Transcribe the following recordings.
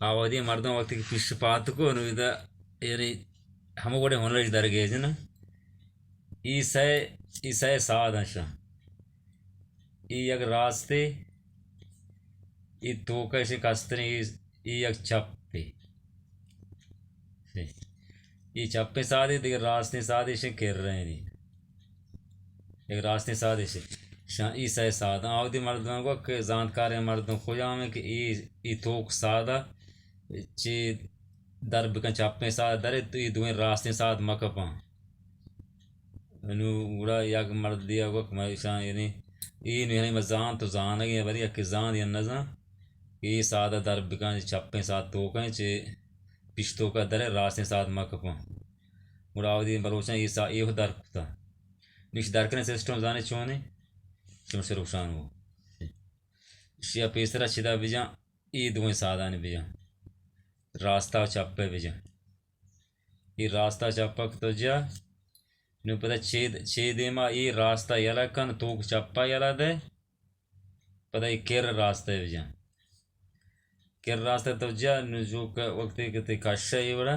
آ وہدی مردم وقتی کہ پیش پات کو نو ادا، یعنی ہمو وڑے ہنرش درگیج نا۔ ای سئے، ای سئے ساد انشاں۔ ای یک راستے، ای توکا اشی کستریں، ای، ای یک چپے۔ ای چپیں سادے، دگہ راستیں سادے اشی کرینی۔ یک راستیں سادے اشی۔ شان ای سئے ساد۔ آودی مردم گو کہ زانتکاریں مردم کجام کہ ای، ای توک سادا چی در بکن، چپیں ساد درے تو ای دوئیں راستیں ساد مکپاں۔ نو گڑا یک مردے ء گوک مئے ایشاں، یعنی اے نو یعنی ما زانت و زانگیں، بری یکے زانت یا نزان، اے ساد ء در بکن، چپیں ساد توکیں، چہ پیش توک ء درے، راستیں ساد مکپاں۔ گڑا آودی بلوچاں اے سا-، اے در کتا۔ نش در کنیں سسٹم زانے چونے؟ شمش روشان ہو۔ اشیا پیسرا چدا بجان، اے دوئیں سادانی بجان۔ راستا و چپے بجان۔ اے راستا چپک تو جا۔ نو پدا چے، چے دیما اے راستا یلہ کن، توک چپا یلہ دے۔ پدا اے کر راستا بجان۔ کر راستا تو جا، نو جو ک-، وقتی کہ تی کشہ اے وڑا۔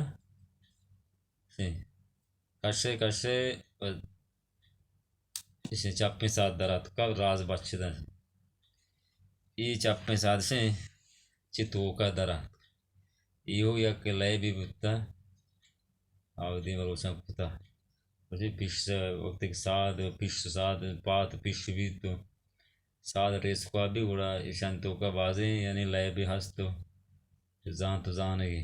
کشے، کشے، ایشی چپیں ساد در آتکا، راز بچ دنت۔ ای چپیں ساد شیں چی توکا در آتک۔ ایو یک لیبی بوتا، آودی بلوچاں کتا۔ وتی پیش، وقتی کہ ساد، پیش ساد، پات پیش بیت تو ساد ریسکوا بی، گڑا ایشان توکا بازیں یعنی لیبی ہست تو زانت و زانگی۔